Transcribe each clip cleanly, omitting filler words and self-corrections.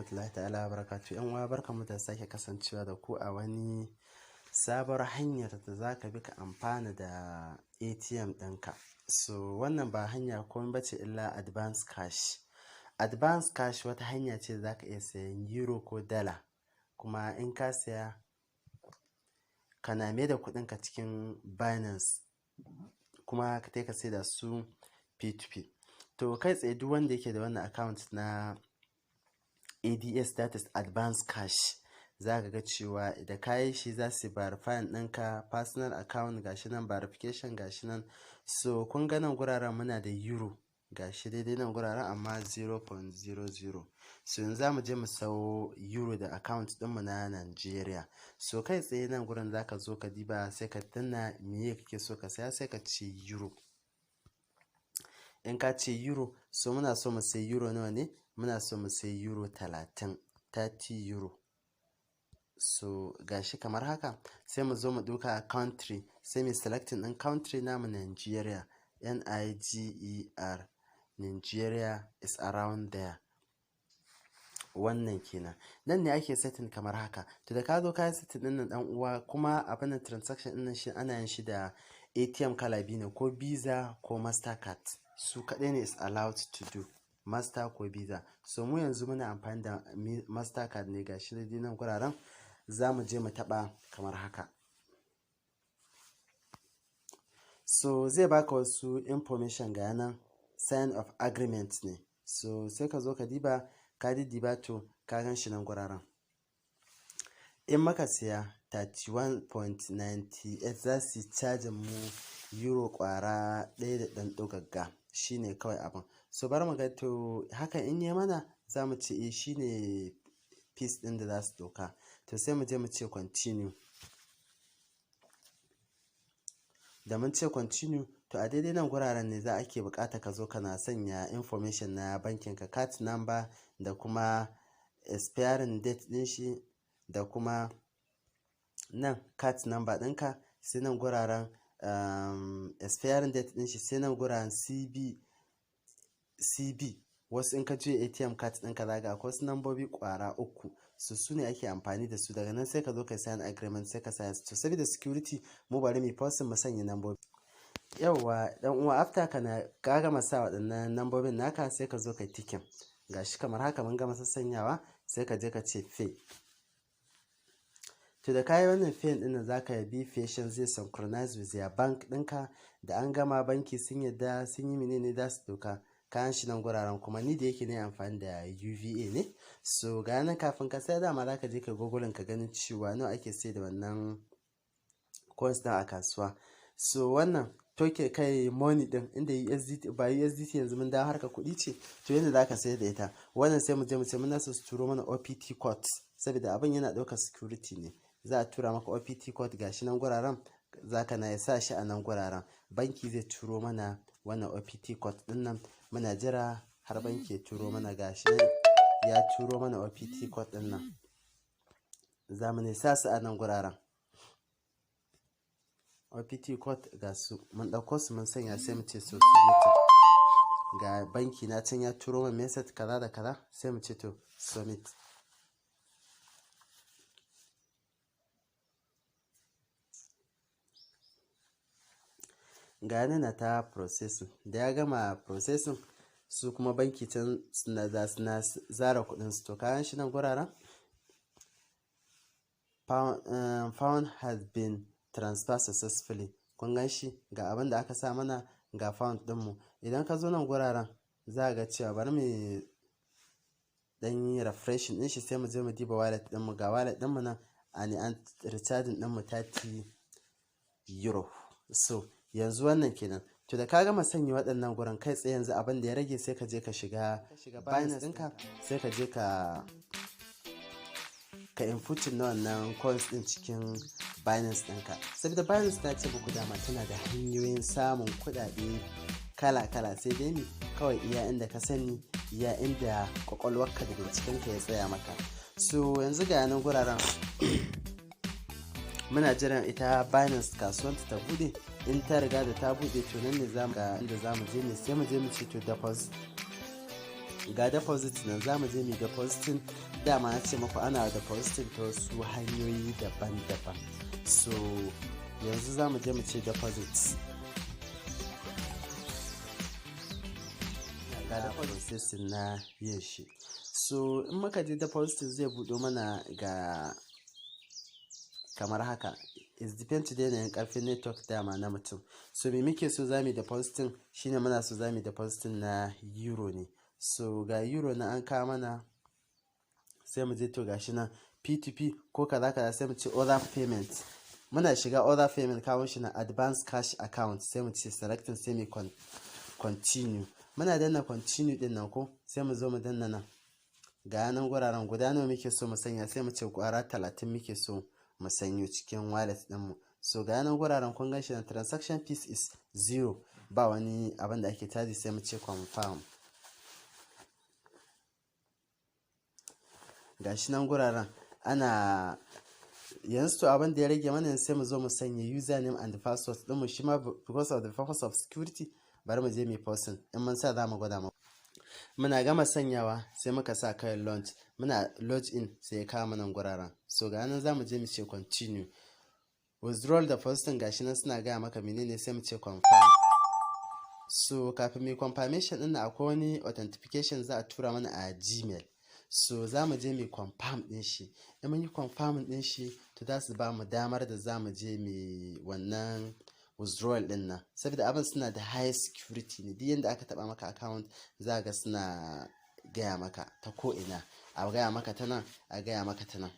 Rahmatullahi ta'ala wa barakatuh. Yan uwa, barkanmu da sake kasancewa da ku a wani sabuwar hanyar da za ka bi ka amfana da ATM ɗinka. So wannan ba hanya komai ba ce illa Advance Cash. Advance Cash wata hanya ce da za ka iya sayan euro ko dala, kuma in ka saya kana mai da kuɗinka cikin Binance kuma ka ka saida su P2P. To kai tsaye duk wanda yake da wannan account na ADS, that is Advance Cash, za ka ga cewa da ka yi shi za su verify ɗinka personal account. Gashi nan verification, gashi nan. So kun ga nan guraren muna da euro, gashi daidai nan guraren, amma 0.00. So yanzu za mu je mu sau euro da account ɗinmu na Nigeria. So kai tsaye nan gurin za ka zo ka diba, sai ka danna meye kake so ka saya, sai ka ce euro. In ka ce euro, so muna so mu sai euro nawa ne? Muna so mu sai euro 30, 30 euro. So gashi kamar haka, sai mu zo mu ɗauka country, sai mu selecting ɗin country namu Nigeria, NIGER, Nigeria is around there. Wannan kenan. Nan ne ake setting kamar haka. To da ka zo ka yi setting ɗin nan, ɗan uwa, kuma abin da transaction ɗin nan shi ana yin shi da ATM kala biyu ne, ko Visa ko Mastercard. Su kaɗai ne is allowed to do, Master ko Visa. So mu yanzu muna amfani da Mastercard ne. Gashi dai nan guraren za mu je mu taɓa kamar haka. So zai baka wasu information, ga nan sign of agreement ne. So sai ka zo ka diba, ka diddiba, to ka gan shi nan guraren. In maka siya 31.98, za su cajin mu euro kwara ɗaya da ɗan ɗogagga, shine kawai abin. So bari mu ga. To hakan in yi mana, za mu ce eh, shine fees ɗin da za su ɗauka. To sai mu je mu ce continue. Da mun ce continue, to a daidai nan guraren ne za ake bukata ka zo kana sanya information na bankin ka, card number da kuma expiring date din shi, da kuma nan card number ɗinka, sai nan guraren expiring date din shi, sai nan guraren CB. Wasu in ka juya ATM card ɗinka, za ga akwai wasu nambobi ƙwara uku, su ne ake amfani da su. Daga nan sai ka zo ka sign agreement, sai ka sa. To saboda security, mu bari mu posting mu sanya nambobi. Yauwa dan uwa, after kana ka gama sa waɗannan nambobin naka, sai ka zo ka ticking. Gashi kamar haka mun gama sassanyawa, sai ka je ka ce pay. To da kayi wannan pay din nan, zaka bi patient, zai synchronize with your bank ɗinka. Da an gama, banki sun yadda, sun yi menene, za su ɗauka kayan shi nan guraren. Kuma ni da yake ne amfani da UVA ne. So ga nan, kafin ka sai dama zaka je ka google ka ganin cewa nawa ake sai da wannan coins din a kasuwa. So wannan toke kai money din inda USDT ba USDT, yanzu mun dawo harka kuɗi ce. To yanda zaka sayar da ita wannan, sai mu je mu ce muna so su turo mana OPT code, saboda abin yana ɗaukar security ne. Za a tura maka OPT code, gashi nan guraren, zaka na sa shi a nan guraren. Banki zai turo mana wannan OPT code din nan. Muna jira har banki ya turo mana. Gashi nan ya turo mana OPT code din nan, za mu ne sa su a nan guraren. OPT code ga su, mun ɗauko su mun sanya, sai mu ce so submit. Ga banki na can ya turo min message kaza da kaza, sai mu ce to submit. Ga na ta processing. Da ya gama processing, su kuma banki can suna za su na zara kuɗin su. To kayan shi nan guraren, fund has been transferred successfully. Kun gan shi, ga abin da aka sa mana, ga fund ɗinmu. Idan ka zo nan guraren, za ga cewa bari mu dan yi refreshing din shi, sai mu je mu diba wallet ɗinmu. Ga wallet ɗinmu nan, an recharging ɗinmu 30 euro. So yanzu wannan kenan. To da ka gama sanya waɗannan gurin, kai tsaye yanzu abin da ya rage, sai ka je ka shiga Binance ɗinka, sai ka je ka inputin na wannan coins ɗin cikin Binance ɗinka. Saboda Binance ta ce muku dama tana da hanyoyin samun kuɗaɗe kala-kala, sai dai mi kawai iya inda ka sani, iya inda kwakwalwarka da bincikenka ya tsaya maka. So yanzu ga nan guraren muna jiran ita Binance kasuwanta ta bude. In ta riga da ta bude, to nan ne za ga inda za mu je ne, sai mu je mu ce to deposit. Ga deposit nan, za mu je mu depositing. Dama na ce muku ana depositing ta wasu hanyoyi daban-daban. So yanzu za mu je mu ce deposit. Ga processing na yin shi. So in muka je deposit, zai buɗo mana ga kamar haka. Is depend to yanayin karfin network dama na mutum. So me muke so za mu depositing shine, muna so za mu depositing na euro ne. So ga euro na an kawo mana, sai mu je. To, gashi nan P2P ko kaza kaza, sai mu ce other payment. Muna shiga other payment, kawo shi na advance cash account, sai mu ce selecting, sai mu continue. Muna danna continue din nan ko, sai mu zo mu danna nan. Ga nan guraren, guda nawa muke so mu sanya? Sai mu ce kwara 30 muke so mu sanyo cikin wallet ɗinmu. So ga nan guraren, kun gan shi na transaction fees is zero, ba wani abin da ake caji. Sai mu ce confirm. Ga shi nan guraren ana yanzu. To, abin da ya rage mana, sai mu zo mu sanya username and password ɗinmu shi ma, because of the purpose of security. Bari mu je mu posting, in mun sa za mu gwada mu. Muna gama sanyawa, sai muka sa kayan launch. Muna log in, sai ya kawo mana guraren. So ga nan, za mu je mu ce continue withdrawal da posting. Gashi nan suna gaya maka menene, sai mu ce confirm. So kafin mu confirmation din, akwai wani authentication za a tura mana a Gmail. So za mu je mu confirm din shi. In mun yi confirm din shi, to za su ba mu damar da za mu je mu wannan withdrawal din nan, saboda abin suna da high security ne. Duk yanda aka taba maka account, za ga suna gaya maka ta ko ina, a gaya maka ta nan, a gaya maka ta nan.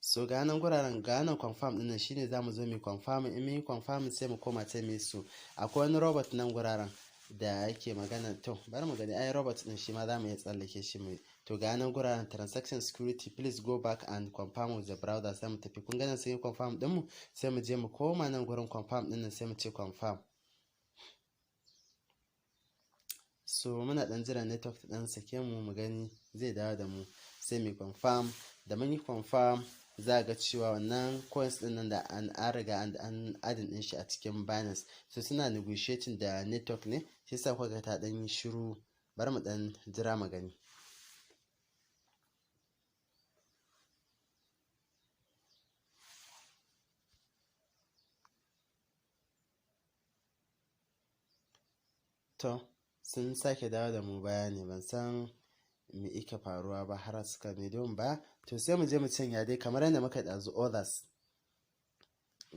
So ga nan guraren, ga nan confirm din nan, shine za mu zo mu confirm. In mun yi confirm, sai mu koma ta mai. So akwai wani robot nan guraren da yake magana. To, bari mu gani, ai robot din shi ma za mu iya tsallake shi mu. To, ga nan guraren transaction security, please go back and confirm with the browser. Sai mu tafi. Kun ganin sun yi confirm din mu, sai mu je mu koma nan gurin confirm din nan, sai mu ce confirm. So muna dan jira network ta dan sake mu, mu gani zai dawo da mu, sai mu confirm. Da mun yi confirm, za ga cewa wannan coins din nan da an riga an adding din shi a cikin Binance. So suna negotiating da network ne, shi yasa kuka ga ta dan yi shiru. Bari mu dan jira mu gani. To, sun sake dawo da mu baya ne, ban san me ike faruwa ba har suka mai don ba. To, sai mu je mu canya dai kamar yadda muka ɗazu, others.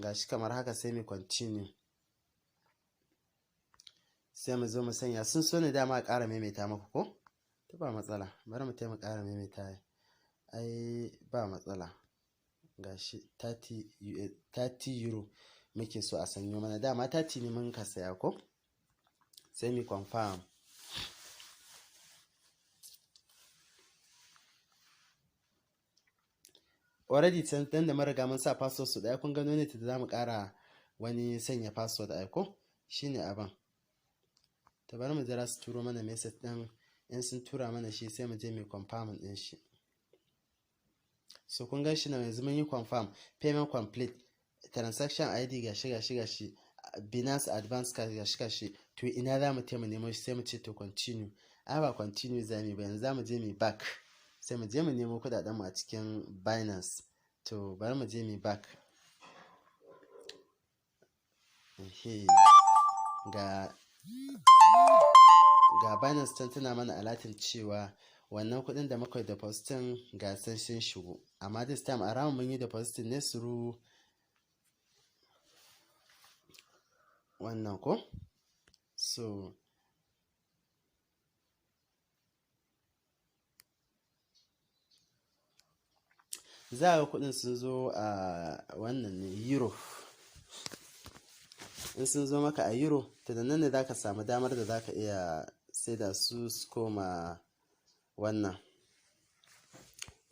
Gashi kamar haka, sai mu continue, sai mu zo mu sanya. Sun so ne dama a ƙara maimaita muku ko? To, ba matsala, bari mu taimaka ƙara maimaita, ai ba matsala. Gashi 30 euro muke so a sanyo mana, dama 30 ne mun ka saya ko? Sai mu confirm. Already can dan da mun riga mun sa password su daya, kun gano ne, ta za mu kara wani sanya password ai ko shine abin. To, bari mu jira su turo mana message din. In sun tura mana shi, sai mu je mu confirm din shi. So kun gan shi na yanzu mun yi confirm, payment complete, transaction ID gashi gashi gashi, Binance advance cash gashi gashi. To, ina za mu taimaka nemo shi? Sai mu ce to continue. Ai ba continue za mu ba yanzu, za mu je mu back, sai mu je mu nemo kudaden mu a cikin Binance. To, bari mu je mu back. Ga Binance can tana mana alerting cewa wannan kudin da muka yi depositing ga sun shigo, amma this time around mun yi depositing ne through wannan ko. So za a ga kudin sun zo a wannan ne, euro. In sun zo maka a euro, to da nan ne za ka samu damar da za ka iya saida su su koma wannan.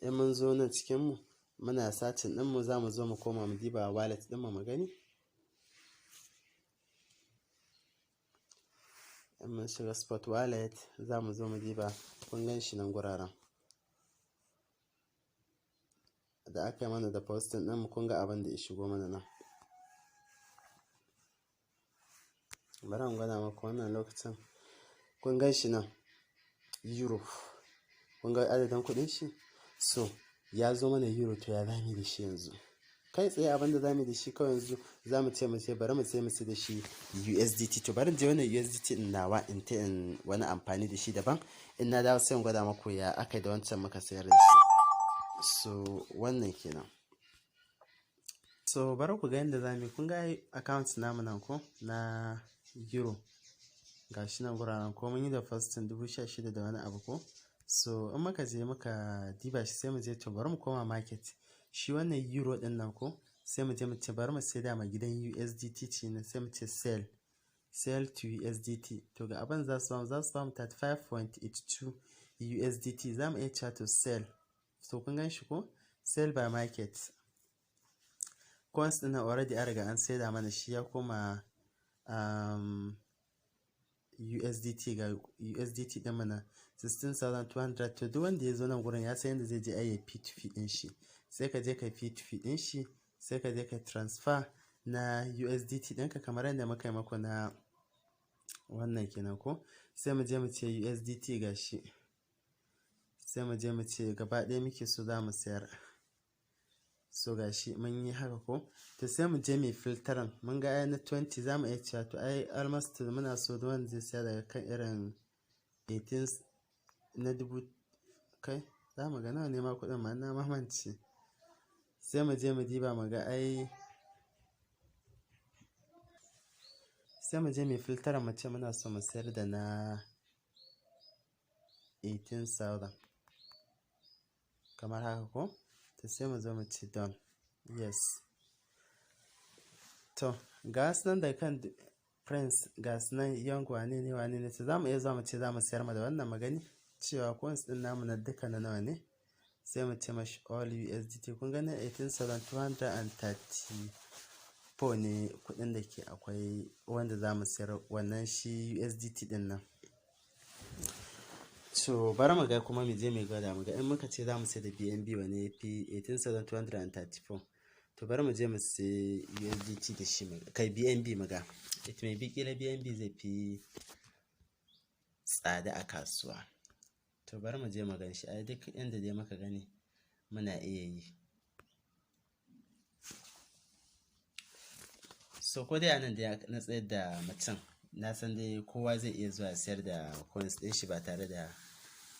In mun zo nan cikinmu, muna searching ɗinmu, za mu zo mu koma mu diba wallet ɗinmu mu gani. In mun shiga spot wallet, za mu zo mu diba. Kun gan shi nan guraren da aka yi mana da posting ɗin, kun ga abin da ya shigo mana nan. Bari in gwada muku wannan lokacin. Kun gan shi nan. Euro. Kun ga adadin kuɗin shi? So ya zo mana euro, to ya zamu da shi yanzu? Kai tsaye abin da zamu da shi kawai yanzu, za mu ce bari mu sai da shi USDT. To bari in je wannan USDT din nawa in ta in wani amfani da shi daban. In na dawo, sai in gwada maku ya aka da wancan muka sayar da shi. So wannan kenan. So bari ku ga yadda za mu yi. Kun ga account namu nan ko na euro, ga shi nan guraren ko mun yi da posting 16,000 da wani abu ko. So in muka je muka diba shi, sai mu je, to bari mu koma market, shi wannan euro din nan ko, sai mu je mu ce bari mu sai ma gidan USDT ce ne, sai mu ce sell to USDT. To ga abin za su bamu 35.82 USDT. Za mu iya cewa to sell. So kun gan shi ko, sell by market. Coins ɗin already an riga an saida mana shi, ya koma USDT. Ga USDT ɗin mana, 16,200. To duk wanda ya zo nan gurin ya san yadda zai je ai P2P ɗin shi. Sai ka je ka P2P ɗin shi, sai ka je ka transfer na USDT ɗinka kamar yadda muka yi maku na wannan kenan ko. Sai mu je mu ce USDT, ga shi. Sai mu je mu ce gaba ɗaya muke so za mu sayar. So ga shi mun yi haka ko. To sai mu je mai filtering. Mun ga ai na 20, za mu iya cewa to ai almost muna so da wanda zai saya daga kan irin 18 na dubu, kai za mu ga nawa ne ma kuɗin ma, na mamance. Sai mu je mu diba mu ga ai, sai mu je mai filtering, mu ce muna so mu sayar da na 18,000 kamar haka ko. To sai mu zo mu ce done, yes. To ga su nan da kan Prince, ga su nan Young, wane ne, wane ne. To za mu iya zuwa mu ce za mu sayar ma da wannan, magani cewa coins din namu na duka na nawa ne. Sai mu ce mashi all USDT. Kun gani, 18,234 ne kudin da ke akwai wanda za mu sayar wannan shi USDT din nan. So bari mu ga kuma mu je mu gwada mu ga in muka ce za mu sai da BNB, wane fi? 18,234. To bari mu je mu sai USDT da shi, kai, BNB, mu ga. It may be kila BNB zai fi tsada a kasuwa. To bari mu je mu gan shi. Ai duk inda dai muka gani muna iya yi. So ko dai anan da na tsayar da mutum, na san dai kowa zai iya zuwa sayar da coins ɗin shi ba tare da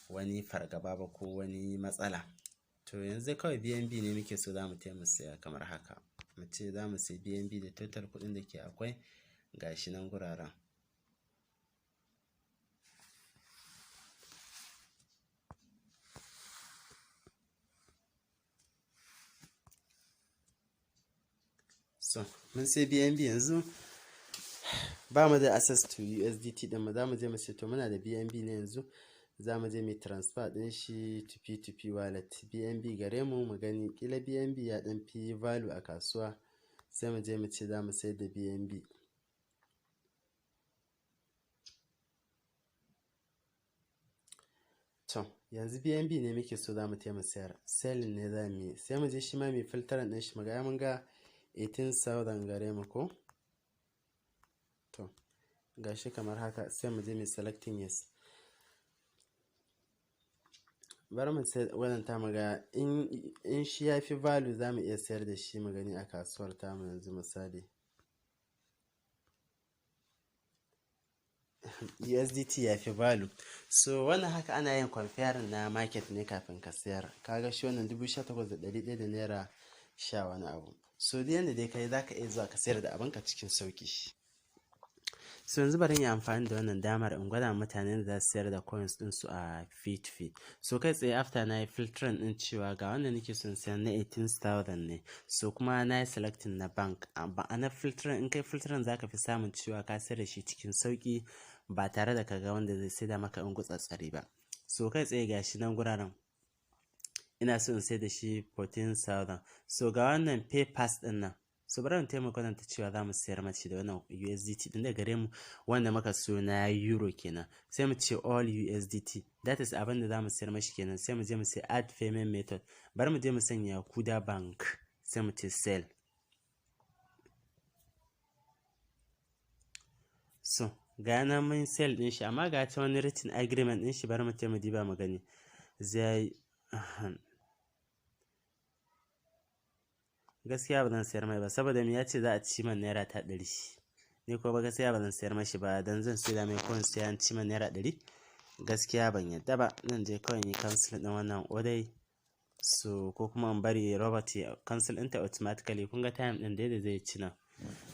wani fargaba ba ko wani matsala. To yanzu kawai BNB ne muke so za mu taya saya kamar haka. Mu ce za mu sayi BNB da total kuɗin da ke akwai, gashi nan guraren. So mun sai BNB. Yanzu ba mu da access to USDT din mu. Za mu je mu ce to muna da BNB ne, yanzu za mu je mu transfer din shi to P2P wallet. BNB gare mu, mu gani kila BNB ya dan fi value a kasuwa. Sai mu je mu ce za mu sayar da BNB. To yanzu BNB ne muke so za mu taimaka sayar, selling ne za mu yi. Sai mu je shi ma mai filtering din shi, mu ga, mun ga 18,000 gare mu ko. To gashi kamar haka, sai mu je mu selecting yes. Bari mu sai wannan ta, mu ga in shi ya fi value, za mu iya sayar da shi, mu gani a kasuwar tamu. Yanzu misali USDT ya fi value. So wannan haka ana yin comparing na market ne kafin ka sayar. Kaga shi wannan 18,100 da naira sha wani abu. So duk yanda dai kai, zaka iya zuwa ka sayar da abinka cikin sauki. So yanzu bari in yi amfani da wannan damar in gwada mutanen da za su sayar da coins ɗinsu a P2P. So kai tsaye, after na yi filtering ɗin cewa ga wanda nake son sayar na 18,000 ne, so kuma na yi selecting na bank a na filtering. In kai filtering, za ka fi samun cewa ka sayar da shi cikin sauki ba tare da ka ga wanda zai saida maka in gutsatsari ba. So kai tsaye ga shi nan guraren, ina so in sayar da shi 14,000. So ga wannan PayPass ɗin nan. So bari mu taimaka wannan ta cewa za mu sayar mace da wannan USDT din da gare mu wanda muka so na euro kenan. Sai mu ce all USDT, that is abin da za mu sayar mashi kenan. Sai mu je mu sai add payment method. Bari mu je mu sanya Kuda Bank, sai mu ce sell. So Ga nan mun sell ɗin shi, amma ga ta wani written agreement ɗin shi. Bari mu mu diba mu gani. Zai gaskiya ba zan sayar mai ba, saboda me? Ya ce za a ci man naira ta 100. Ni ko ba gaskiya ba zan sayar mashi ba, dan zan saida mai coins sai an ci man naira 100. Gaskiya ban yadda ba. Zan je kawai yi cancel ɗin wannan order, so ko kuma in bari robot ya cancel ɗinta automatically. Kun ga time ɗin da zai ci nan.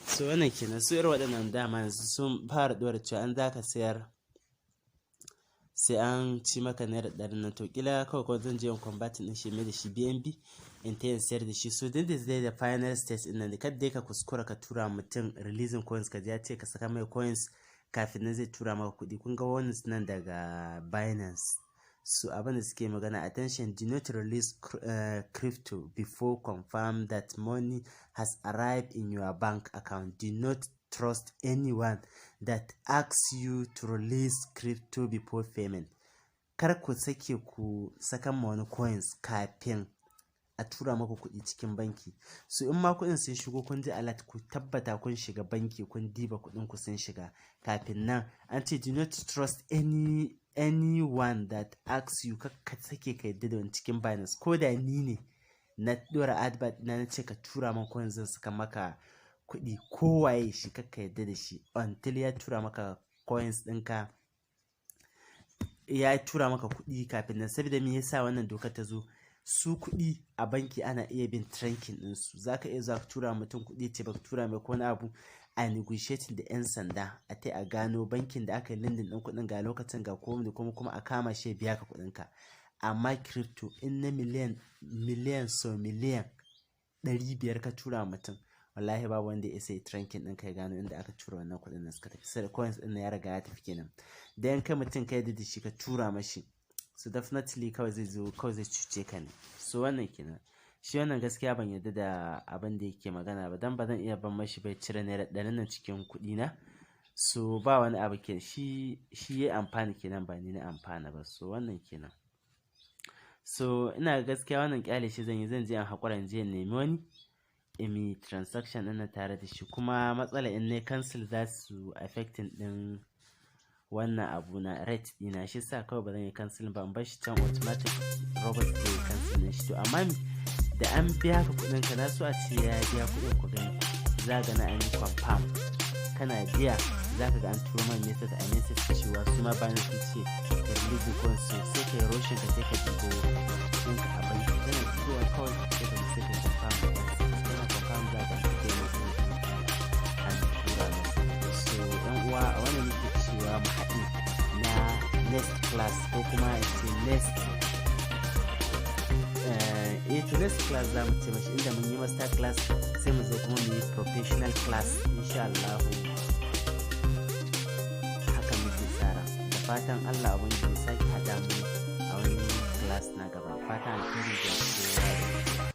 So wannan kenan. Su irin waɗannan dama yanzu sun fara ɗora cewa an za ka sayar sai an ci maka naira 100 nan. To kila kawai ko zan je in converting ɗin shi, mai da shi BNB, in ta yin sayar da shi. So din da zai da final stage ɗin nan, kada dai ka kuskura ka tura mutum releasing coins, ka ji ya ce ka saka mai coins kafin nan zai tura maka kuɗi. Kun ga wannan nan daga Binance. So abin da suke magana: "Attention, do not release crypto before confirm that money has arrived in your bank account. Do not trust anyone that asks you to release crypto before payment." Kar ku sake ku saka ma wani coins kafin a tura maku kuɗi cikin banki. So in ma kuɗin sun shigo, kun ji alert, ku tabbata kun shiga banki kun diba kuɗin ku sun shiga kafin nan. An ce do not trust anyone that asks you. Ka sake ka yadda da wani cikin Binance. Ko da ni ne na ɗora advert na ce ka tura man coins zan saka maka kuɗi, kowaye shi kakka yadda da shi until ya tura maka coins ɗinka, ya tura maka kuɗi kafin nan. Saboda me yasa wannan dokar ta zo? Su kuɗi a banki ana iya bin tracking ɗinsu. Za ka iya zuwa ka tura mutum kuɗi, ce baka tura mai ko wani abu, a negotiating da 'yan sanda, a tai a gano bankin da aka yi lending ɗin kuɗin, ga lokacin, ga komai da kuma a kama shi ya biya ka kuɗinka. Amma crypto, in na miliyan miliyan so miliyan 500 ka tura mutum, wallahi babu wanda ya isa ya tracking ɗinka ya gano inda aka tura wannan kuɗin da suka tafi. Sai coins ɗin ya riga ya tafi kenan. Da yan kai mutum kai da shi ka tura mashi, so definitely kawai zai zo kawai zai cuce ka ne. So wannan kenan. Shi wannan gaskiya ban yarda da abin da yake magana ba, dan ba zan iya ban mashi bai cire naira 100 nan cikin kuɗi na. So ba wani abu ke shi, shi ya amfana kenan, ba ni na amfana ba. So wannan kenan. So ina gaskiya wannan kyale shi zan yi. Zan je in haƙura, in je in nemi wani in yi transaction ɗin tare da shi. Kuma matsala in ne cancel, za su affecting ɗin wannan abu na rate ɗina. Shi sa kawai ba zan yi cancel ba, in bar shi can, automatic robot zai yi cancel ɗin shi. To amma da an biya ka kuɗin ka, na so a ce ya biya kuɗin, ku gani za ga na an yi confirm. Kana biya za ka ga an turo man message a message cewa su ma bayan sun ce ka release coin. So sai ka yi rushing ka sai ka ɗibo kuɗin ka a banki. Kana ɗibowa kawai sai ka sai ka confirm. Kana confirm, za ka an payment ɗin an tura maka. So yan uwa, a wannan nake cewa mu haɗe na next class, ko kuma in ce next, eh, to next class za mu ce mashi, inda mun yi master class sai mu zo kuma mu yi professional class insha Allah. Haka muke tsara. Da fatan Allah ubangiji ya sake haɗa mu a wani class na gaba. Fatan alheri ga kowa da kowa.